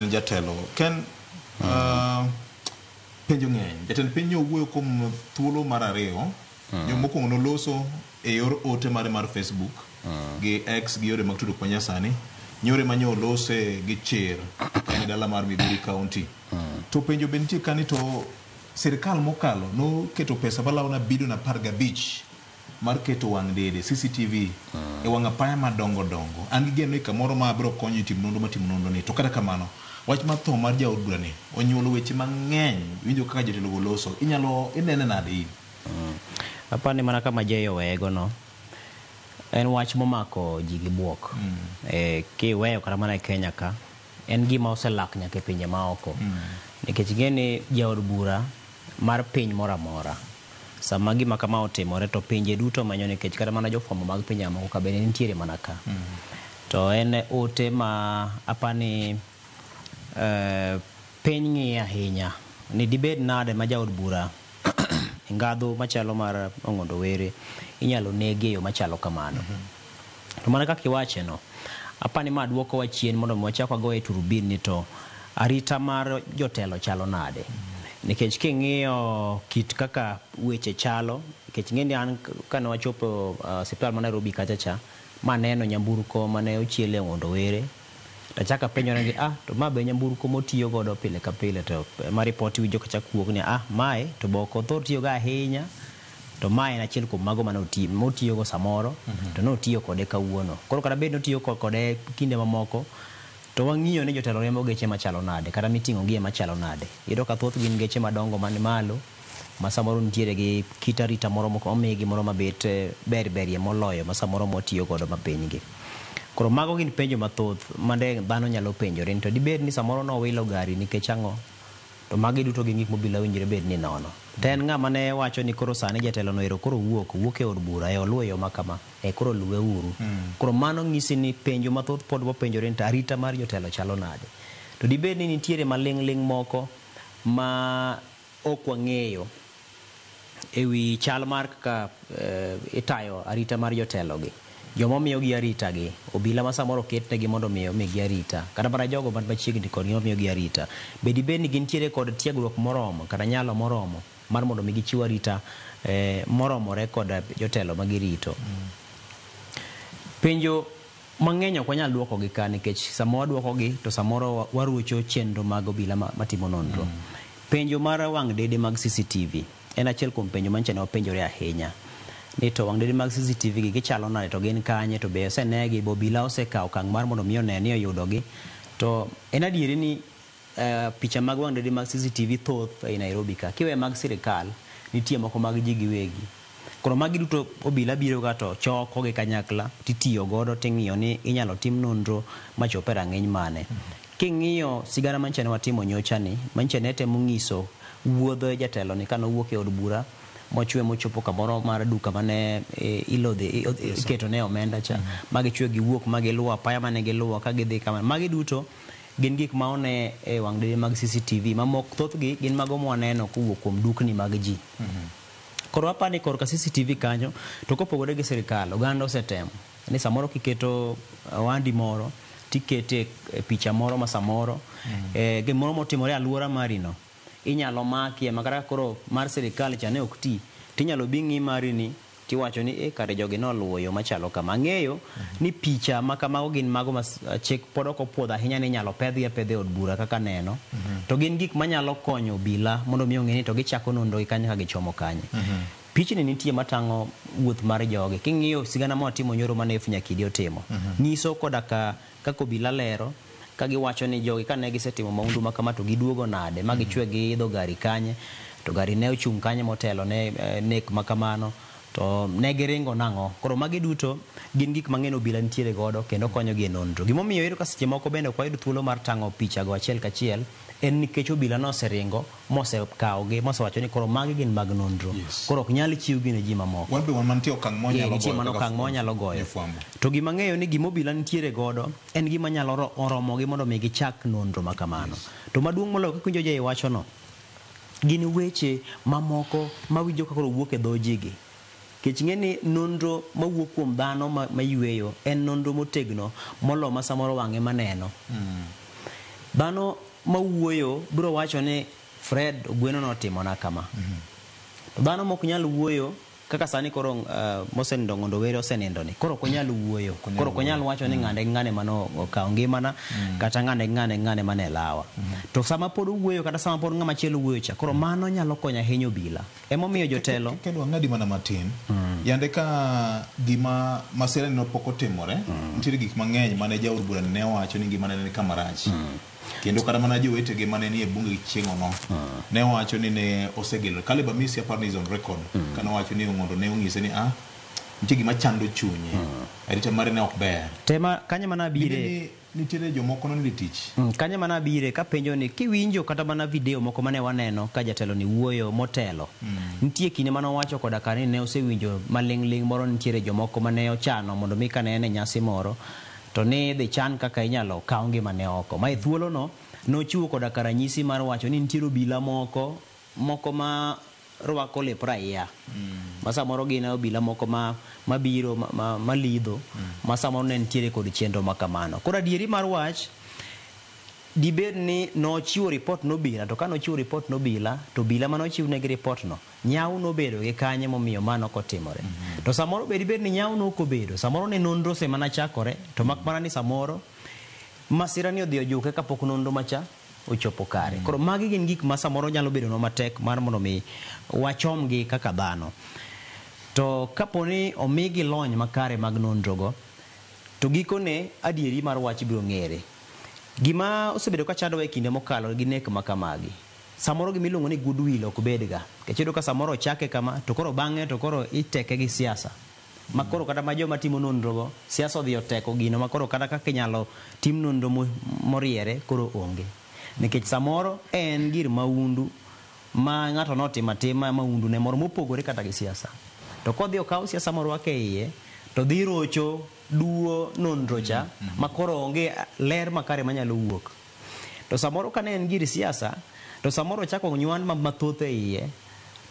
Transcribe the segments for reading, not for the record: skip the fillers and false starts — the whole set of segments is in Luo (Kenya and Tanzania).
ne jatelo. Ken, penjo ng'eny. Jatend piny nyo owuoyo kuom thuolo mar ariyo. Yo mokwongo noloso e yor ote mare mar Facebook gi X gi yore mag tudruok manyasani. Nyore ma nyo olose gi chir ka en e dala mar Migori County. To penjo be nitie kani to sirikal mokalo noketo pesa malao na bilion 15 mar keto wang' dede CCTV e wang' apaya madongo dongo. An gi geno ni kamoro ma biro konyo e timo nonro matimo nonro ni. To kata kamano, wach mar tho mar jaod bura ni onyuolo weche mang'eny. Iwinjo kaka jotelo go loso. Inyalo inene nade in? Apani ni mana kama Jay oweye no, en wach momako ji gi buok. Kiweyo kata mana e Kenya ka, en gima oselak nyaka e pinje maoko. Nikech ing'e ni jaod bura mar piny moro amora, sama gima kama otimore to pinje duto manyo nikech kata mana jofwambo mag pinje mamoko ka bende nitiere mana ka. To en ote ma apani piny ng'iye ahinya ni dibed nade ma jaod bura e ngadho machalo mar Ong'ondo Were inyalo negi e yo machalo kamano. To mana kaka iwache no, apani ma duokowa chien mondo mi wachak wagoye turubin ni to arita mar jotelo chalo nade. Nikech king'iyo kit kaka weche chalo, nikech ing'e ni an kane wachopo osiptal ma Nairobi kacha cha, maneno nyamburko mane ochiel e Ong'ondo Were, tachako apenjora ni ah, to ma be nyamburko motiyo godo pile ka pile to ma ripot iwinjo kacha kuok ni ah, mae to be ok othor tiyogo ahinya, to mae en achiel kuom mago mane motiyogo samoro, to notiyo kode kawuono. Koro kata bed notiyo kode kinde mamoko, to wang'iyo ni jotelo riembo geche machalo nade, kata miting'o gi e machalo nade. Iyudo ka thoth gin geche madongo man malo, ma samoro nitiere gi kit arita moro omigi moro mabet ber berie moloyo ma samoro mwatiyo godo mapiny gi. Koro mago gin penjo mathoth mande dhano nyalo penjore ni to dibed ni samoro nowilo gari nikech ang'o? To magi duto gin gik mobila owinjore bed ni nono. To en ng'ama ne wacho ni koro sani jatelo no ero koro wuok, wuok e od bura, e oluwo yo ma kama, e koro luwe uru. Koro mano nyisi ni penjo mathoth pod wapenjore ni to arita mar jotelo chalo nade. To dibed ni nitiere maling' ling' moko ma ok wang'eyo ewi chal mar kaka itayo arita mar jotelo gi. Joma miyogi arita gi, obila ma samoro oketnegi mondo mi omigi arita, kata mana jogo man machiegni kodgi mamiyogi arita. Be dibed ni gintiere kod tiegruok moromo kata nyalo moromo mar mondo mi gichiw arita moromore kod jotelo ma girito. Penjo mang'eny ok wanyal duokogi ka nikech sama waduokogi to samoro warucho chenro mag obila matimo nonro. Penjo mar wang' dede mag CCTV en achiel kuom penjo manyicha ne wapenjore ahinya. Ni to wang' dede mag CCTV gi gichalo nade to gin kanye to be osenegi be obila osekawo okang' mar mondo mi one ni oyudogi. To en adieri ni picha mag wang' dede mag CCTV thoth ei Nairobi ka. Kiwe mag sirikal, nitie moko mag ji giwegi. Koro magi duto obila biro ga to choko gi kanyakla titiyo godo ting'iyo ni inyalo tim nonro machop e rang'iny mane. King'iyo sigana manyicha ne watimo nyocha ni, manyicha ne temo ng'iso wuodh jatelo ni kanowuok e od bura mochwe mochopo kamoro mar duka mane ilodhe iketo ne omenda cha, ma gichwe giwuok ma giluwo apaya mane giluwo ka gidhi kama. Magi duto gin gik ma one e wang' dede mag CCTV ma mok thothgi gin mago mwaneno kowuok kuom dukni mag ji. Koro apani korka CCTV kanyo to kopogore gi sirikal, oganda osetemo ni samoro kiketo wandi moro tikete e picha moro ma samoro gimoro motimore e aluora mari no inyalo makie ma kata koro mar sirikal cha ne ok ti tinyalo bi ng'i mari ni tiwacho ni eh, kare jogi noluwo yo machalo kama. Ang'eyo ni picha ma kamago gin mago ma chik pod ok opuodho ahinya ni inyalo pedhgi apedha e od bura kaka neno. To gin gik manyalo konyo obila mondo mi ong'e ni to gichako nonro gi kanye ka gichomo kanye. Pichni nitie matang'o wuoth mar jogi. King'iyo sigana mawatimo nyoro mane F Nyakidi otimo, nyiso koda ka kaka obila lero ka giwacho ni jogi kane gisetimo maundu ma kama to giduogo nade ma gichwe giidho gari kanye to gari ne ochung' kanye motelo ne nek ma kamano to ne giringo nang'o. Koro magi duto gin gik mang'eny obila nitiere godo kendo konyogi e nonro. Gimomiyo iyudo ka seche moko bende ok wayud thuolo mar tang'o pichago achiel kachiel en nikech obila noseringo mosekawogi mosewacho ni koro magi gin mag nonro. Koro ok nyal chiwgi ne ji mamoko. Wan be wan mantie okang' mwanyalo Nitie goyo mano kaka okang' mwanyalo goyo. jofwambo. To gima ang'eyo ni gima obila nitiere godo en gima nyalo oromogi mondo mi gichak nonro ma kamano. To maduong' moloyo kaka iwinjo Jay wacho no, gin weche mamoko mawinjo ka koro wuok e dho ji gi. Nikech ing'e ni nonro mawuok kuom dhano mayueyo en nonro motegno molo ma samoro wang'e maneno. Dhano mawuoyo biro wacho ni Fred Ogweno notimona kama. To dhano mok nyal wuoyo kaka sani koro mosenindo Ong'ondo Were osenindo ni koro ok onyal wuoyo, koro ok onyal wacho ni ng'ane gi ng'ane mane okawo ngimana kata ng'ane gi ng'ane gi ng'ane mane lawa. To sama pod owuoyo kata sama pod ng'ama chielo wuoyo cha, koro mano nyalo konyo ahinya obila. Emomiyo jotelo Kedwa ng'adi mana matin. Yande ka gima masira ni pok otimore, nitiere gik mang'eny mane jaod bura ne owacho ni ngimane ne ni kama rach. Kendo kata mana jowetege mane nie bunge chieng'ono ne owacho ni ne osegelo. Caleb Amisi aparo ni is on record kane owacho ni Ong'ondo ne onyise ni nitie gima chando chunye. Arita mare ne ok ber. Tema kanye mana Dibed abire ni nitiere jomoko nonindo e tich. Kanye mana abire kapenjo ni kiwinjo kata mana video moko mane waneno ka jatelo ni wuoyo motelo. Nitie kinde mane owacho koda ka ni ne osewinjo maling'ling' moro nitiere jomoko mane ochano mondo mi kane en e nyasi moro to ni idhi chan kaka inyalo kaw ngimane oko. Ma e thuolono nochiwo koda ka ranyisi mar wacho ni nitiere obila moko moko ma rwako lep raia. Ma samoro gin obila moko ma mabiro malidho ma samoro ne nitiere kod chenro ma kamano. Koro adieri mar wach dibed ni nochiwo ripot nobila, to ka nochiwo ripot nobila to obila mane ochiwnegi ripot no nyawo nobedo gi kanye momiyo mano ok otimore. To samoro be dibed ni nyawo nok obedo, samoro ne nonro osemana chakore to mak mana ni samoro masira ni odhi ojuke kapok nonro macha ochopo kare. Koro magi gin gik ma samoro nyalo bedonwa matek mar mondo mi wachomgi kaka dhano. To kapo ni omigi lony makare mag nonro go, to gikone adieri mar wach biro ng'ere. Gima osebedo ka chandowa e kinde mokalo gi nek ma kamagi, samoro gima iluongo ni goodwill ok bedga. Nikech iyudo ka samoro ochake kama, to koro bang'e to koro iteke gi siasa. Ma koro kata ma joma timo nonro go, siasa odhi oteko gino ma koro kata kaka inyalo tim nonro moriere koro onge. Nikech samoro en gir maundu ma ng'ato notimo atima maundu ne moro mopogore kata gi siasa. To kodhi okaw siasa morwak e iye, to dhi rocho duo nonro cha, ma koro onge ler makare manyalo wuok. To samoro ka ne en gir siasa, to samoro ochako nywan mathoth e iye,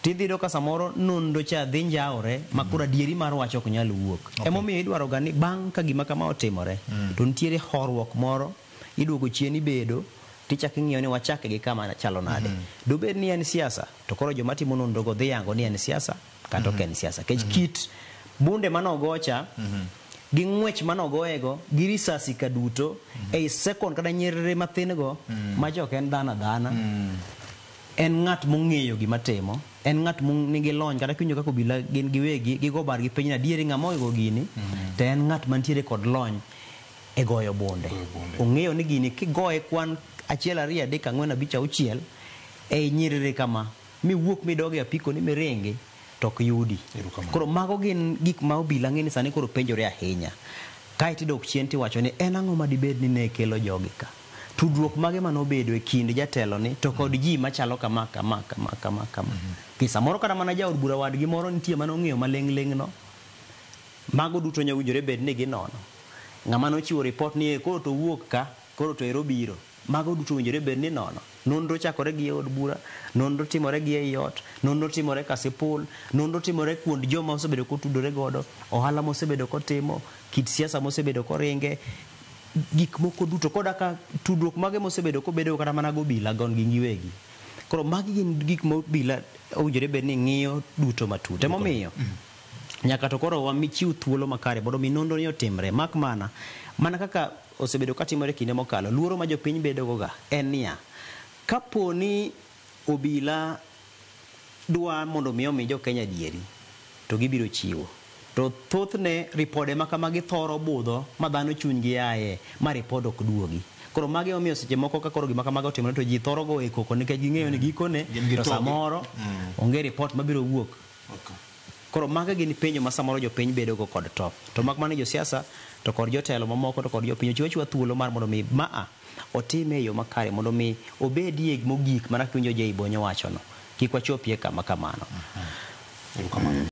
tidhi yudo ka samoro nonro cha dhi njawore ma koro adieri mar wach ok nyal wuok. Emomiyo idwaro ga ni bang' ka gima kama otimore, to nitiere horuok moro, iduogo chien ibedo, tichako ing'iyo ni wachake gi kama chalo nade. Dobed ni en siasa, to koro joma timo nonro go dhi yango ni en siasa kata ok en siasa. Nikech kit bunde manogocha, gi ng'wech manogoyego, gi risasi ka duto, ei second kata nyiriri mathin go, macha ok en dhano adhana. En ng'at mong'eyo gima timo, en ng'at nigi lony, kata kiwinjo kaka obila gin giwegi, gigo bargi piny adieri ng'ama ogo gini, to en ng'at mantiere kod lony e goyo bunde. Goyo bunde. Ong'eyo ni gini kigoye kwan 1 2 3 4 5 6 ei nyiriri kama, miwuok midog e apiko ni miringi, to ok yudi. Erokamano. Koro mago gin gik ma obila ng'e ni sani koro penjore ahinya. Kae tidok chien tiwacho ni en ang'o ma dibed ni ne kelo jogi ka? Tudruok mage mane obedo e kind jatelo ni to kod ji machalo kama, kama, kama, kama, kama. Ki samoro kata mana jaod bura wadgi moro nitie mane ong'eyo maling'ling' no. Mago duto nyalo winjore bed ni ginono. Ng'ama nochiwo ripot ni koro to wuok ka, koro to ero biro. Mago duto owinjore bed ni nono. Nonro chakore gi e od bura, nonro timore gi ei ot, nonro timore Kasipul, nonro timore kuond joma osebedo kotudore godo, ohala mosebedo kotimo, kit siasa mosebedo koringe, gik moko duto koda ka tudruok mage mosebedo kobedo kata mana gobila gon gi giwegi. Koro magi gin gik ma obila owinjore bed ni ng'iyo duto matut. Emomiyo nyaka to koro wamichiw thuolo makare mondo mi nonro ni otimre. Mak mana kaka osebedo katimore kinde mokalo, luoro ma jopiny bedo go ga en niya, kapo ni obila dwa mondo mi omi jo Kenya adieri, to gibiro chiwo. To thothne ripode ma kamagi thoro budho ma dhano chunygi aye, ma ripod ok duogi. Koro magi omiyo seche moko ka koro gima kamago otimore to ji thoro goyo koko nikech ging'eyo ni gikone Gin gi to togi. samoro onge ripot mabiro wuok. Koro magi gin penjo ma samoro jopiny bedo go kod to. To mak mana josiasa to kod jotelo mamoko to kod jopiny ochiw achiwa thuolo mar mondo mi maa otime e yo makare mondo mi obedie mogik mana kiwinjo Jay Bonyo wachono. Kik wachopie kama kamano. Erokamano.